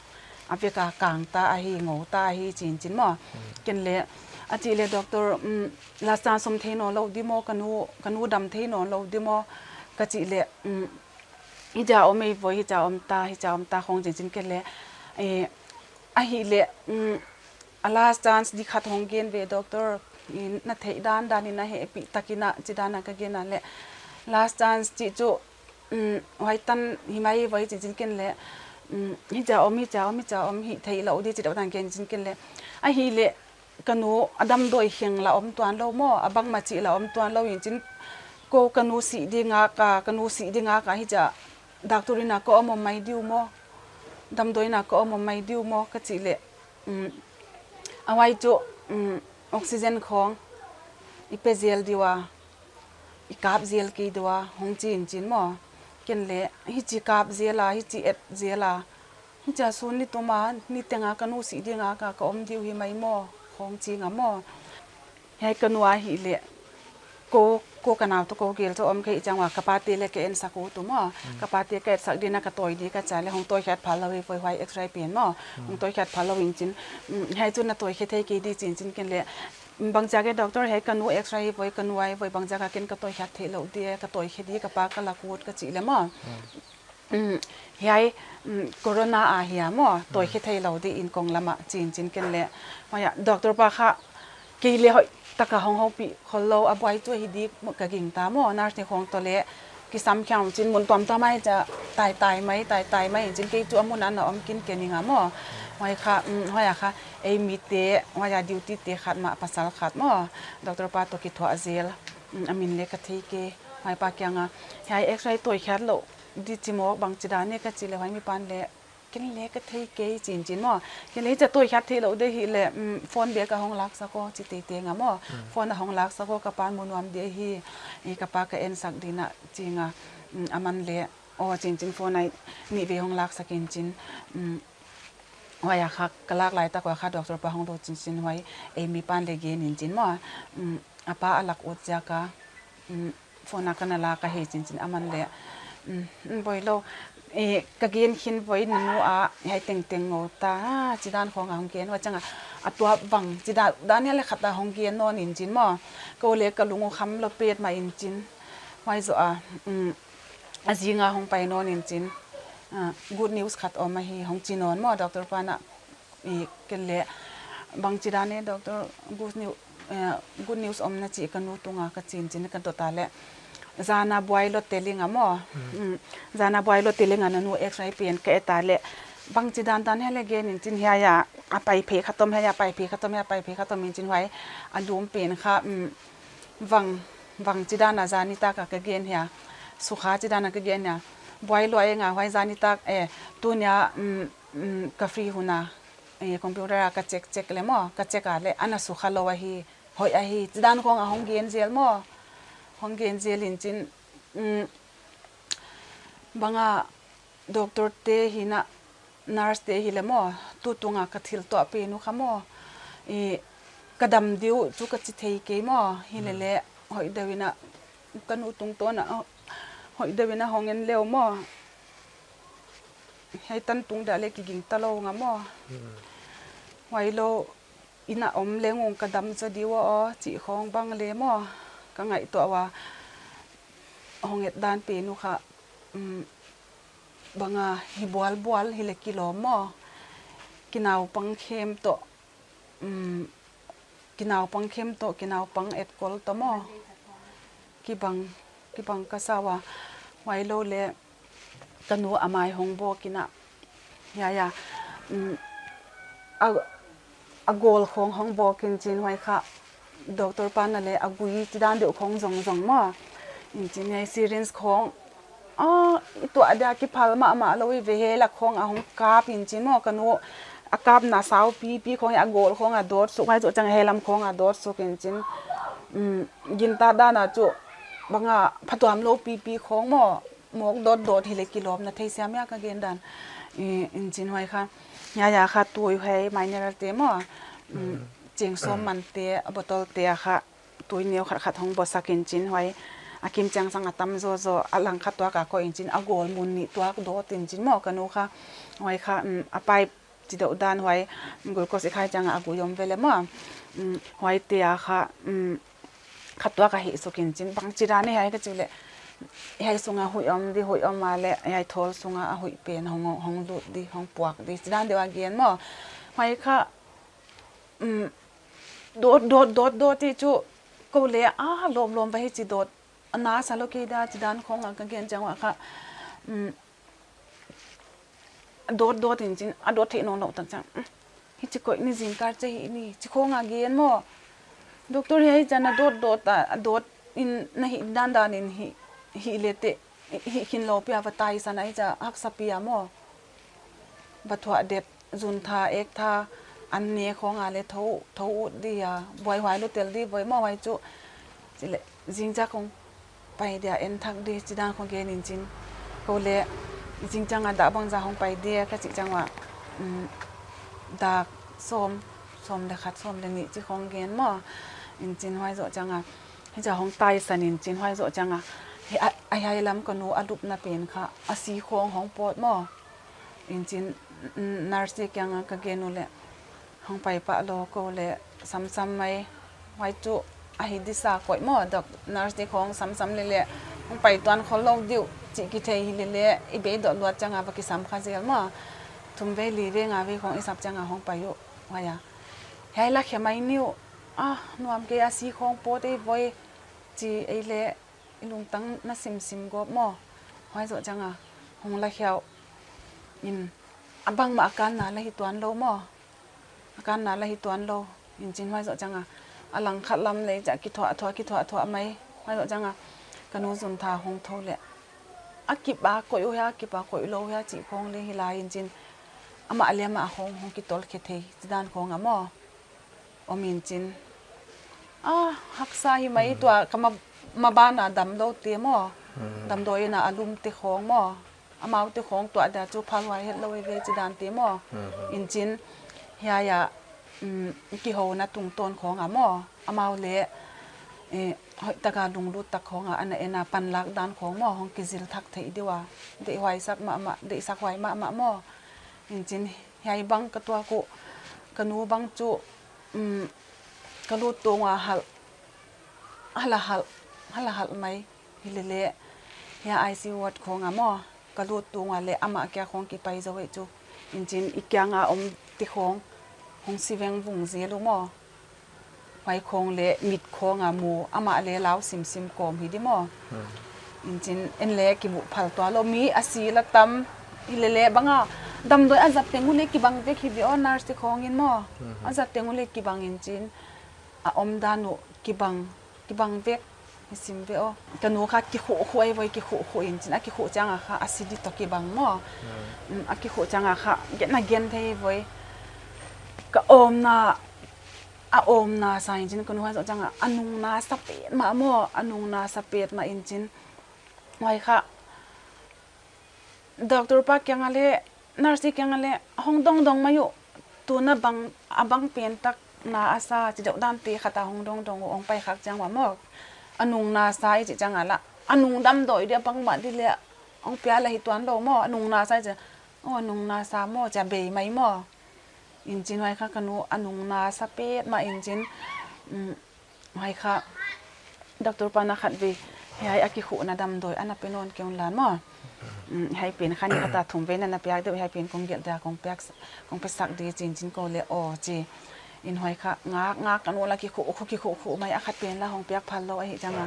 a vek a kang ta ahi, ngou ta ahi chi in chin maw. Hmm. Ken leh, a chih leh doctor, um, last chance om thei nawnlou di maw, ka nu, ka nu dam thei nawnlou di maw, ka chih leh, um, hichia om ei voi, hichia om ta, hichia om ta khong chi in chin ken leh, eh, ahihleh, um, a last chance di khat hong gen ve doctor, i na theih dandan in a hehpih tak in a, chih dan a ka gen a leh, last chance chih chu, um, huai tan hi mai voi chi in chin ken leh, um, hichia om, hichia om, hichia om, hih theih lou di chih dan a gen chin ken leh. Ahihleh ka nu a damdawi kheng la om tuan lou maw, a bangmah chih la om tuan lou in chin, kou ka nu sih di ngak a, ka nu sih di ngak a hichia doctor in a ka om om mai di uh maw, damdawi in a ka om om mai di uh maw, ka chih leh, um, a huai chu, um, oxygen khong i pe zel di ua, i kap zel kei di ua, hong chi in chin maw. Ken leh, hichi kap zel a, hichi et zel a, hichia sun ni tuma, niteng a ka nu sih di ngak a ka om di uh hi mai maw, hong chi ing a maw. Hiai ka nu ahihleh, kou, kou ka nau toh kou gel toh om kei chiang ua ka pa te leh ka en sak uh tu maw. Mm. Ka pa te ka et sak di in a ka tawi di ka chih leh hong tawi khat phal lou ei voi huai X-ray pen maw. Mm. Hong tawi khat phal lou in chin. Mm, hiai chu na tawi khe thei kei di chi in chin ken leh. Mm, bangziak e doctor hiai ka nu X-ray voi ka nu ahi voi bangziak a ken ka tawi khat theih lou di e, ka tawi khe di ka pa ka lak ut ka chih leh maw. Mm. Um, hiai, um, corona a hia maw, tawi khe thei lou di in kong lam ah chi'n chi'n ken leh. Huai ah, doctor pa kha, kei leh hoih taka hong houpih khol lou, a buai tuah hi di ka gingta maw, nurse te khong toh leh, kisam khia un chi'n mun tuamtuam ah chia, tai tai mai, tai tai mai, chi'n kei chu a mun ah na om kinken ing a maw. Huai kha, um, huai ah kha, ei mi te, huai ah duty te khat mah, pasal khat maw, doctor pa toh kithuah zel, um, a min leh ka thei kei, huai pa kiang ah, hiai X-ray tawi khiat lou, di chi mawk bangchidan e ka chih leh huai mi pan leh, ken leh ka thei kei chi'n chi'n maw. Ken leh chia tawi khiat thei lou di hileh, um, phone bek a hong laksak aw chi teitei nga maw. Phone a hong laksak aw ka pan mu nuam di hi, i ka pa ka ensak di na chi nga, um, aman leh, aw chi'n chi'n phone a nih vei hong laksak in chi'n, um, huai ah kha ka lak lai tak ua kha doctor pa hong lut chi'n chi'n huai, ei mi pan leh gen in chi'n maw. Um, a pa a lak ut ziak a, um, phone a ka na lak ahi chi'n chi'n aman leh, um, um, boi lou, eh, ka gen khin boi nanu a, hiai tengteng ngou ta, ah, chidan khong a hong gen, huai chiang a, a tua bangchidan, dan hiai leh khat a hong gen nawn in chi'n maw, kou leh ka lung uh kham lou petmah in chi'n, huai zoh a, um, a zing a hong pai nawn in chi'n, ah, good news khat om ahi, hong chi nawn maw, doctor pa na, i ken leh, bangchidan e doctor, good news, eh, good news om na chi ka nu tung a ka chi'n chi'n ka dot a leh. Zan a buai lou tel ing a maw. Mm, zan a buai lou tel ing a nanu X-ray pen ka et a leh. Bangchidan dan hiai leh gen in chi'n hiai ah, a pai phei khat om hiai ah, pai phei khat om hiai ah, pai phei khat om in chi'n huai, a lum pen kha, um, vang, vangchidan a zan nitak a ka gen hia. Sukha chidan a ka gen hia. Buai lou ing a huai zan nitak, eh, tuni a, um, um, ka free hun a, eh, computer a ka check check leh maw, ka check a leh, ana sukha lou ahi, hoih ahi, chidan khong a hong gen zel maw, hong gen zel in chi'n, um, bang a doctor te hi na, nurse te hileh maw, tutung a ka thil tuah pen uh kha maw, i ka dam di uh chu ka chi thei kei maw, hileh leh, hoih deuh in a, ka nu tungtawn a, hoih deuh in a hong en leh maw. Hiai tan tung dah leh kiging ta lou nga maw. Huai lou, inn a om leng ung ka dam zaw di ua aw, chih khong bang leh maw. Ka ngaihtuah ua, hong et dan pen uh kha, um, bang a hi bualbual hileh kilawm maw. Kinaupang khem toh, um, kinaupang khem toh, kinaupang etkol toh maw. Kibang, kibang ka sa ua, huai lou leh, ka nu a mai hong bawk in a. Hiai ah, um, a, a gawl khong hong bawk in chi'n huai kha, doctor pa na leh a gui chidan deuh khong zongzong maw. In chi'n hiai syringe khong, ah, i tuah dia kiphal mahmah lou i ve hileh khong a hong kap in chi'n maw ka nu, a kapna sau pipi khong a gawl khong a dawt suk, huai zoh chiang a hiai lam khong a dawt suk in chi'n, um, gintak dan a chu, bang a phatuam lou pipi khong maw, mawk dawtdawt hileh kilawm na thei siam hia ka gen dan. I, in chi'n huai kha, hiai ah kha tui huai mineral te maw, um, cheng sawm man te, a bottle te a kha, tui neu khat khat hong bawlsak in chi'n huai, a kim chiang sang a tam zawzaw, a langkhat tuak a koih in chi'n, a gawl mun nih tuak dawt in chi'n maw ka nu kha, huai kha, um, a pipe chi deuh dan huai, glucose i khai chiang a a gui om ve leh maw, um, huai te a kha, um, khat tuak a hih suk in chi'n bangchidan e hiai ka chih leh, hiai sung a huih om di, huih om a leh, hiai thawl sung a a huih pen hong, hong lut di, hong puak di, chidan deuh a gen maw, huai kha, um, dawt, dawt, dawt, dawt i chu, kou leh, ah, lawmlawm va hi chi dawt, a na sa lou kei dia, chidan khong a ka gen chiang ua kha, um, dawtdawt in chi'n, a dawt theih nawn lou tak chiang, um, hichi koih ni zingkal che hi ni, chi khong a gen maw. Doctor hiai chiang a dawtdawt a, a dawt in na hih dandan in hi, hileh teh, hih khin lou pia va taisan a i chia haksa pia maw. Va thuah det, zun tha, ek tha, an ne khong a leh thou, thou ut di a, buaihuai lou tel di voi maw huai chu. Chih leh, zingchiang khong pai dia en thak di, chidan khong gen in chi'n. Kou leh, zingchiang a dak bangzah hong pai di, ka chih chiang ua, um, dak sawm, sawm leh khat, sawm leh nih chi khong gen maw. In chi'n huai zoh chiang a, hichia hong taisan in chi'n huai zoh chiang a, hi a, a hiai lam ka nu a lupna pen kha, a si khong hong pawt maw. In chi'n, mm, nurse te kiang a ka gen uleh, hong pai pah lou kou leh, samsam mai, huai chu a hi di sa koih maw, doc-, nurse te khong samsam leh leh, Hong pai tuan khol lou diu chih kithei hi lele, i bei doh luat chiang a va kisam kha zel maw. Thum vei li vei nga vei khong i sap chiang a hong pai uh. Huai a, hiai la khe mai ni uh. Ah, nuam kei a, si khong pawt ei voi, chi ei le, i lungtang na simsim gawp maw. Huai zoh chiang a hong la khiau in, a bangmah a kanna la hi tuan lou maw. A kanna la hi tuan lou. In chin huai zoh chiang a, a langkhat lam lei chia kithuah thuah, kithuah thuah mai. Huai zoh chiang a, ka nu zun tha hong thou le, a kip a koih uh hia, a kip a koih lou hia chih khong le hi lai in chin, amah le amah hong, hong kitol khe thei, chi dan khong a maw. Om in chin, ah, haksa hi mai. Tua ka ma, maban a damlou te maw. Damdawi in a lum te khong maw. Amau te khong tuah dia chu phalhuai het lou ei ve chi dan te maw. In chin, hiai a, um, kihouna tungtawn khong a maw. Amau le, eh, hoih taka lunglut tak khong a, ana en a panlak dan khong maw. Hong kizil thak theih diu a. Deihhuai sak mahmah, deihsak huai mahmah maw. In chin, hiai bang ka tuak uh, ka nu bang chu, um, ka lut tung ua halh, halh a halh, halh a halh mai. Hi lele, hiai I C U ward khong a maw, ka lut tung ua le amah kia khong kipai zou ei chu. In chin i kiang a om te khong, hong si vengvung zel uh maw. Huai khong le mit khong a mu, amah le lau simsim kawm hi di maw. In chin en le kimuh phal tuan lou, mi a si la tam. Hi lele bang a, damdawi a zat teng uh le kibang vek hi ve aw, nurse te khong in maw. A zat teng uh le kibang in chin, a om dan uh kibang, kibang vek, hi sim ve aw. Ka nu kha kikhuh khuh ei voi, kikhuh khuh in chin, a kikhuh chiang a kha a si di toh kibang maw. Um, a kikhuh chiang a kha gen a gen thei voi. Ka omna, a omna sa in chin, ka nu huai zoh chiang a, a nungna sa petmah maw, a nungna sa petmah in chin. Huai kha, doctor pa kiang a le, nurse kiang a le, hong dongdong mai uh, tuna bang, a bang pen tak na a sa, chi deuh dan te khat a hong dongdong uh, hong pai khak chiang ua maw. A nungna sa i chih chiang a la, a nung damdawi dia bangmah di le, hong pia la hi tuan lou maw, a nungna sa i chih, oh, a nungna sa maw, chia bei mai maw. In chin huai kha ka nu a nungna sa petmah in chin, um, huai kha doctor pan a khatvei, hiai a kikhuhna damdawi ana pe nawn kei un lan maw. Um, hiai pen kha ni khat a thum vei na na piak deuh, hiai pen kong gelh dia kong piak, kong pe sak di chi in chin kou le aw chi. In huai kha ngak ngak ka nu la kikhuh khuh, kikhuh khuh mai, a khat pen la hong piak phal lou ahih chiang a.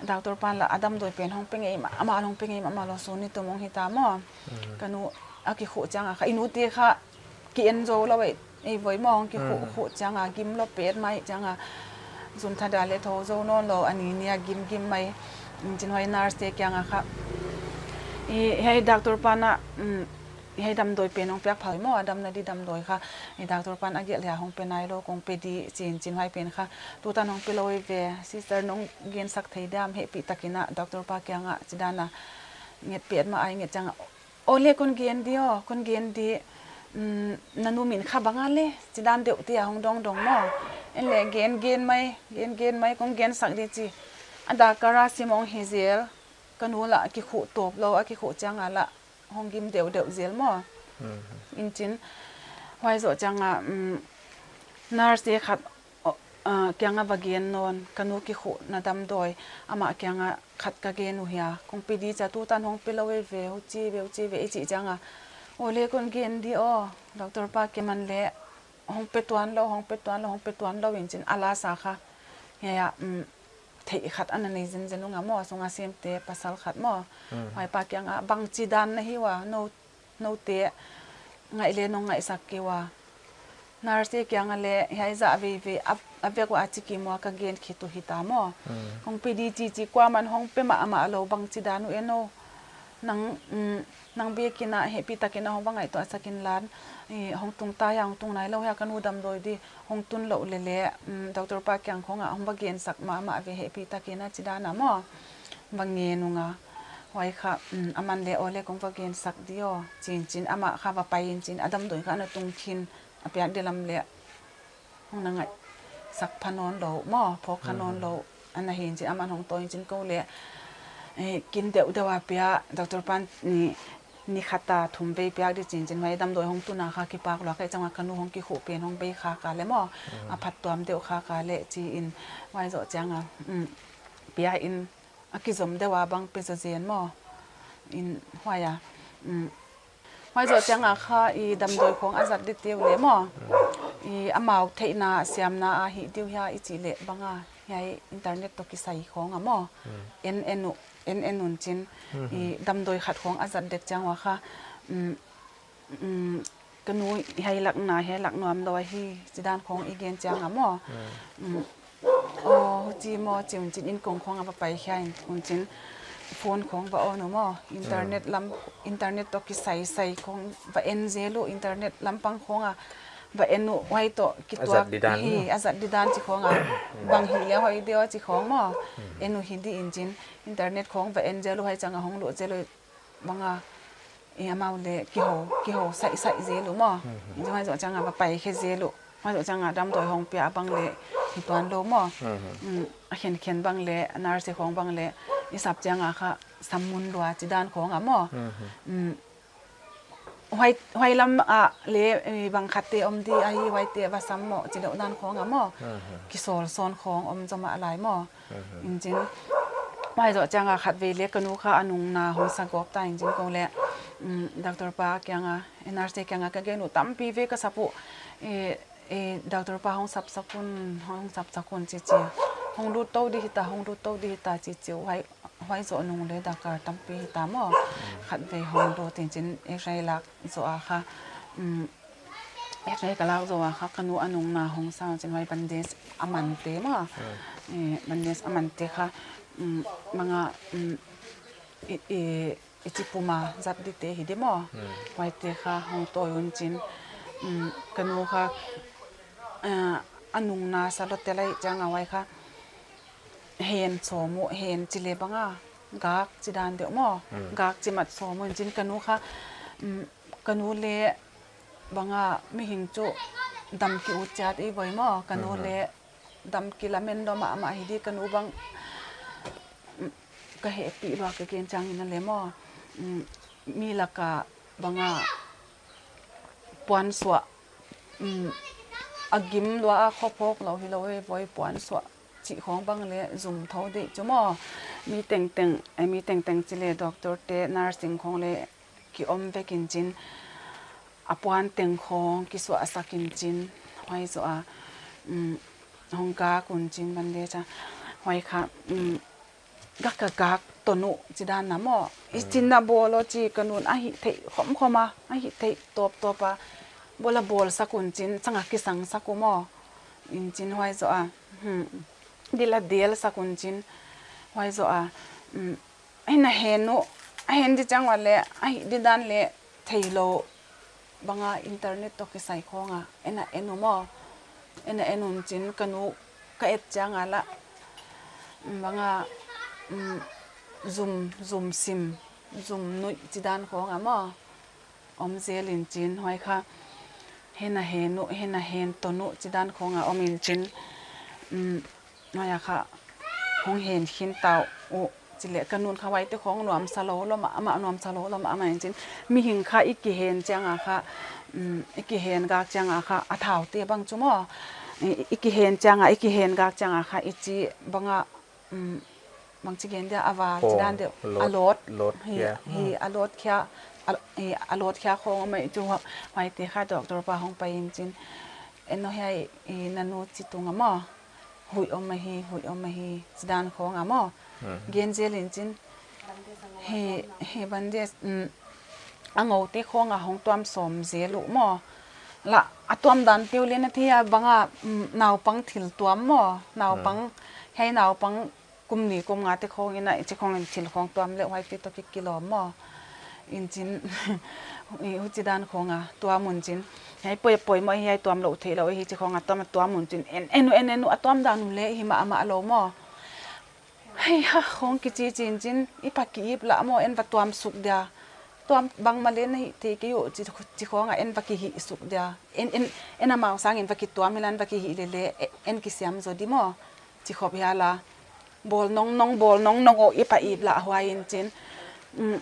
Doctor pan la a damdawi pen hong pe ngei mahmah, hong pe ngei mahmah lou, sun ni tum hong hi ta maw. Ka nu a kikhuh chiang a kha, i nu te kha ki en zou lou ei, ei voi maw, hong kikhuh khuh chiang a, gim lou petmah chiang a, zun tha dia le thou zou nawn lou, a ni ni a gim gim mai. In chin huai nurse te kiang a kha, i, hiai doctor pan a, um, hiai damdawi pen hong piak phal maw, a damna di damdawi kha, i, doctor pan a gelh hia hong pe nai lou, kong pe di chi in chin huai pen kha, tutan hong pe lou ei ve, sister nong gen sak thei diam, hehpih takin a, doctor pa kiang a, chi dan a, nget petmah ai nget chiang a, aw le kon gen di aw, kon gen di, um, na nu min kha bang a le, chi dan deuh te a hong dongdong maw. En le gen gen mai, gen gen mai, kong gen sak di chi. A dak kar a sim hong hi zel, ka nu la a kikhuh tawp lou, a kikhuh chiang a la, hong gim deuhdeuh zel maw. In chin, huai zoh chiang a, um, nurse te khat, aw, ah, kiang a va gen nawn, ka nu kikhuhna damdawi, amah kiang a khat ka gen uh hia, kong pe di chia, tutan hong pe lou ei ve, huchi ve, huchi ve, i chih chiang a. Aw le kon gen di aw, doctor pa kiang a man le, hong pe tuan lou, hong pe tuan lou, hong pe tuan lou in chin a la sa kha. Hiai a, um, theih khat ana nei zenzen ung a maw, a sung a sem te pasal khat maw. Huai pa kiang a, bangchi dan na hi ua, nou, nou te ngaih le nong ngaihsak kei ua. Nurse kiang a le, hiai zah veivei, a, a vek ua a chi kim ua ka gen khit uh hi ta maw. Kong pe di chi chi kuaman hong pe mahmah lou, bangchi dan uh e nou. Nang, um, nang biakin a hehpih takin a hong va ngaihtuah sak in lan, i, hong tung ta hia, hong tung nai lou hia, ka nu damdawi di, hong tun lou lele, um, doctor pa kiang khong a hong va gen sak mahmah ve hehpih takin a chi dan a maw. Va ngen ung a. Huai kha, um, aman le aw le kong va gen sak di aw, chi in chin, amah kha va pai in chin, a damdawi kha ana tung khin, a piak di lam le. Hong na ngaihsak pha nawn lou maw, phawk kha nawn lou. Ana hi in chin, aman hong tawi in chin kou le, eh, kin deuhdeuh a pia, doctor pan ni, ni khat a thum vei piak di chi in chin, huai damdawi hong tun a kha kipak lua ka i chang a ka nu hong kikhuh pen hong bei kha ka le maw. A phattuam deuh kha ka le chi in, huai zoh chiang a, um, pia in, a kizom deuh a bang pe zaw zen maw. In huai a, um, huai zoh chiang a kha i damdawi khawng a zat di teu le maw. I amau theihna siamna a hih diu hia i chih leh bang a, hiai internet toh kisai khawng a maw. En en uh, en en un chin, i damdawi khat khawng a zat dek chiang ua kha, um, um, ka nu hiai lak na, hiai lak nuam lou ahi, chi dan khawng i gen chiang a maw. Um, aw, huchi maw, chi un chin in kong khawng a va pai khia in un chin phone khawng va on uh maw. Internet lam, internet toh kisai sai khawng va en zel uh, internet lampang khawng a va en uh, huai toh kituak a zat di dan hi, maw. A zat di dan chi khawng a bang hi le hoih deuh chi khawng maw. En uh hi di in chin internet khawng va en zel uh, huai chiang a hong luh zel uh bang a, i amau le kihou, kihou sai sai zel uh maw. Huai zoh chiang a va pai khe zel uh. Huai zoh chiang a damdawi hong pia bang le hi tuan lou maw. Um, a khen khen bang le, nurse khawng bang le, i sap chiang a kha sam mun lua chi dan khawng a maw. Um, huai, huai lam a le, eh, bang khat te om di ahi, huai te va sam maw chi lou dan khawng a maw. Kisawl sawn khawng om zaw mah lai maw. In chin, huai zoh chiang a khat vei le ka nu kha a nungna hong sa gawp ta in chin kou le, um, doctor pa kiang a, nurse te kiang a ka gen uh tampi vei ka sap uh, eh, eh, doctor pa hong sap sak un, hong sap sak un chi chi. Hong lut tou di hi ta, hong lut tou di hi ta chi chi. Huai, huai zoh nung le dakar tampi hi ta maw. Khat vei hong lut in chin X-ray lak zoh a kha, um, X-ray ka lak zoh a kha ka nu a nungna hong sa un chin huai bandage a man te maw. Eh, bandage a man te kha, um, bang a, um, i, i, i chi pum a zat di te hi di maw. Huai te kha hong tawi un chin, um, ka nu kha, ah, a nungna sa lou te lai chiang a huai kha hen sawm uh, hen chi le bang a gak chi dan deuh maw. Gak chi mat sawm un chin ka nu kha, um, ka nu le bang a mihing chu dam ki ut chiat i voi maw. Ka nu le dam ki lamen lou mahmah hi di, ka nu bang, um, ka hehpih lua ka gen chiang in a le maw. Um, mi lak a bang a puan suah, um, a gim lua a khophawk lou hi lou e voi puan suah chih khawng bang le zum tho di chu maw. Mi tengteng, eh, mi tengteng chi le doctor te, nurse khawng le ki om vek in chin, a puan teng khawng kisuah sak in chin, huai zoh a, um, hong gak un chin bandage a, huai kha, um, gak a gak ton uh chi dan a maw. I chin na bawl uh chi ka nun a hih theih khawmkhawm a, a hih theih tawptawp a, bawl a bawl sak un chin, chang a kisang sak uh maw. In chin huai zoh a, hmm, dil a dil sak un chin, huai zoh a, um, Hih na hen uh, a hen di chiang ua le, a hih di dan le thei lou bang a internet toh kisai khawng a, en a en uh maw. En a en un chin ka nu ka et chiang a la, bang a, um, zum, zum sim, zum nuih chi dan khawng a maw. Om zel in chin, huai kha, hih na hen uh, hih na hen ton uh chi dan khawng a om in chin, um, huai a kha, hong hen khin ta uh chi le ka nun kha huai te khawng nuam sa lou lou mah, amah nuam sa lou lou mah, amah in chin, mihing kha i kihen chiang a kha, um, i kihen gak chiang a kha, a thau te bang chu maw, i, i kihen chiang a, i kihen gak chiang a kha, i chi bang a, um, bang chi gen dia a val, chi dan deuh, a lot, lot hi, hi, a lot khia, a, hi, a lot khia khawng a mai chu, huai te kha doctor pa hong pai in chin, en uh hiai, i na nu chi tung a maw, huih om ahi, huih om ahi, chi dan khawng a maw, gen zel in chin, hi, hi bandage, um, a ngou te khawng a hong tuam sawm zel uh maw, la, a tuam dan peuh le na thei a bang a, um, naupang thil tuam maw, naupang, hiai naupang, kum ni kum nga te khawng in a, i chi khawng in thil khawng tuam le huai te toh ki kilawm maw. In chin, i huchi dan khawng a tuam un chin. Hiai poi, poi maw hiai tuam lou thei lou hi chi khawng a tuam, a tuam un chin. En, en uh, en, en uh, a tuam dan uh le hi mah, mah lou maw. Hei ha, khawng kichi chin chin, i pa ki ip la maw, en va tuam suk dia. Tuam bang mah le na hih thei kei uh chi, chi khawng a en va ki hih suk dia. En, en, en amau sang in va ki tuam hi lan va ki hih le le, e-, en ki siam zaw di maw. Chi khop hia la. Bawl nong nong, bawl nong nong uh, i pa ip la huai in chin. Um,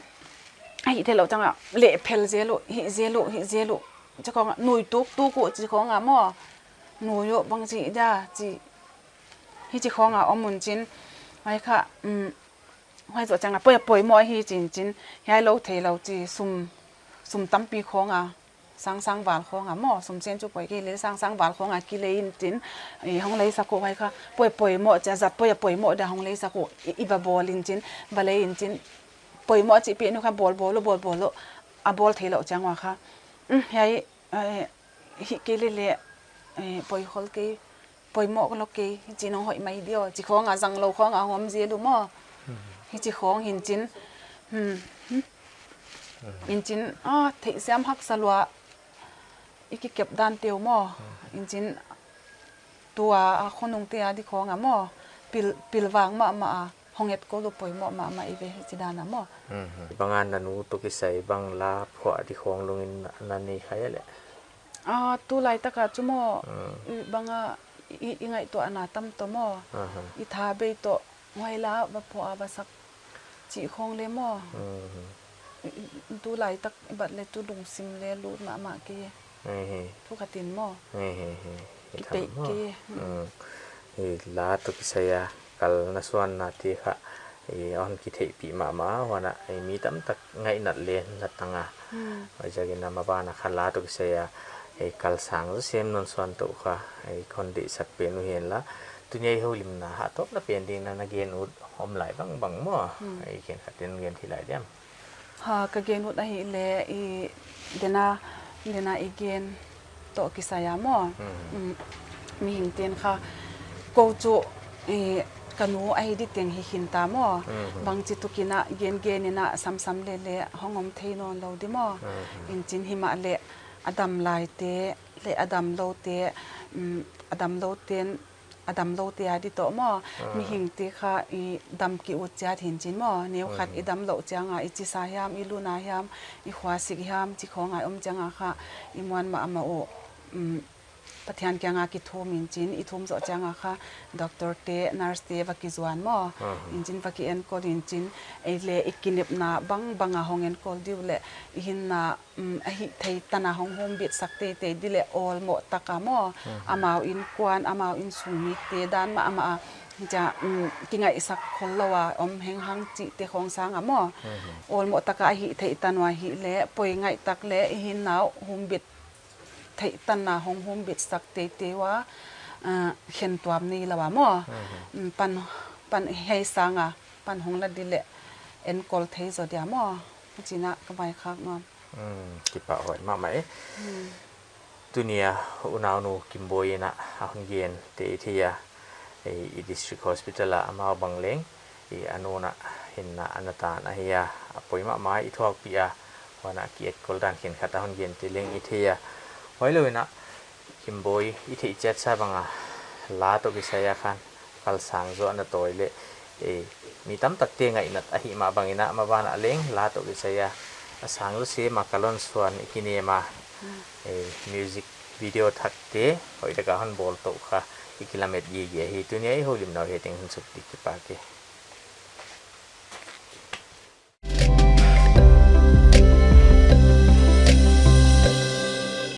a hih theih lou chang a, leh phel zel uh, hih zel uh, hih zel uh. Chi khawng a, nui tuk tuk uh, chi khawng a maw. Nui uh, bang chi dia, chi. Hi chi khawng a om un chin. Huai kha, um, Huai zoh chiang a poi, poimoh hi chi'n chi'n, hiai lou theilou chi, sum, sum tampi khong a, sang sang val khong a maw, sum chen chu poi kei leh sang sang val khong a kilei in chi'n, i hong lei sak uh huai kha, poi, poimoh chia, zat poi a poimoh dia hong lei sak uh, i, i va bawl in chi'n, va lei in chi'n, poimoh chih pen uh kha bawl bawl lou, bawl bawl lou, a bawl theilou chiang ua kha. Um, hiai, eh, hih kei leh leh, eh, poi khol kei, poimoh lou kei, hichi nong hoih mai diam, chi khong a zang lou khong a hong om zel uh maw. Hichi khong hi'n chi'n, hmm, hmm. In chi'n, ah, theihsiam haksa lua, i kikep dan te uh maw. In chi'n, tua a khonung te a di khong a maw, pil, pilvang mahmah a, hong etkol uh poimoh mahmah i ve hichi dan a maw. Mhm. Bang a na nu toh kisai bang la phuah di khong lungin na, na nei kha leh. Ah, tulai tak a chu maw, Mm. i bang a i, i ngaihtuahna tam toh maw. Aha. I tha bei toh, huai la va phuah a va sak chih khong leh maw. Mhm. I, i, tulai tak bat leh tu lungsim leh lut mahmah kei. Ehe. Thu khat in maw. Ehe, he. Kipeih kei. Mm. I la toh kisai a kal na suan na te kha, i hon kitheihpih mahmah, huan a, i mi tamtak ngaihnat leh na tang a. Hmm. Huaiziakin a maban a kha la toh kisai a, i kal sang zaw sem non suan toh kha, i kon deihsak pen uh hi'n la. Tuni a i houlimna hatawpna pen ding in na gen ut om lai bangbang maw. Hmm. I khenkhat in gen thei lai diam. Ha, ka gen ut ahihleh i dena, dena i gen toh kisai a maw. Mhm. Mm, mihing ten kha kou chu, eh, ka nu ahi di teng hi khin ta maw. Mhm. Bangchituk in a gen gen in a samsam leh leh hong om thei nawn lou di maw. Mhm. In chi'n himahleh a dam lai te, leh a dam lou te, mm, a dam lou ten, a dam lou te a di toh maw. Ah. Mihing te kha i dam ki ut chiat hi'n chi'n maw. Neu khat Mhm. i dam lou chiang a, i chisa hiam, i luna hiam, i khuasik hiam, chi khong a om chiang a kha, i muan mahmah uh, mm, Pathian kiang a kithum in chi'n, i thum zoh chiang a kha, doctor te, nurse te va kizuan maw. Mhm. In chi'n va ki enkol in chi'n, ei leh i kinepna bangbang a hong enkol di uleh, i hinna, um, a hih theih tan a hong humbit sak teitei di leh awlmoh tak a maw. Mhm. Amau innkuan, amau innsung mite dan mahmah a, chia, um, kingaihsak khol lou a om henghang chih te khong sang a maw. Mhm. Awlmoh tak a a hih theih tan ua ahihleh, poi ngaih tak leh i hinna uh humbit theih tan a hong humbit sak teitei ua, ah, khentuam nei lou a maw. Mhm. Um, pan, pan hiai sang a, pan hong la di leh enkol thei zaw dia maw. Chi'n a ka vaikhak nuam. Hmm, kipahhuai mahmah e. Hmm. Tuni a unaunu Kimboi in a hon gen te i thei a, i, i District Hospital a amau bang leng, i a nu in a hinna a na tan ahi a, a poi mahmah i thuakpih a, huan a ki etkol dan khenkhat a hon gen te leng i thei a. Huailou in a, Kimboi, i theih chiat sa bang a, la toh kisai a khan, kal sang zaw a na tawi leh, eh, mi tamtak te ngaihnat ahih mah bang in a, maban a leng, la toh kisai a, a sang zaw sem a kal hon suan i kinem a, eh, music video thak te, hoihtak a hon bawl toh kha, i kilamet gige hi, tuni a i houlimna uh hiai teng hun suk di, kipak e.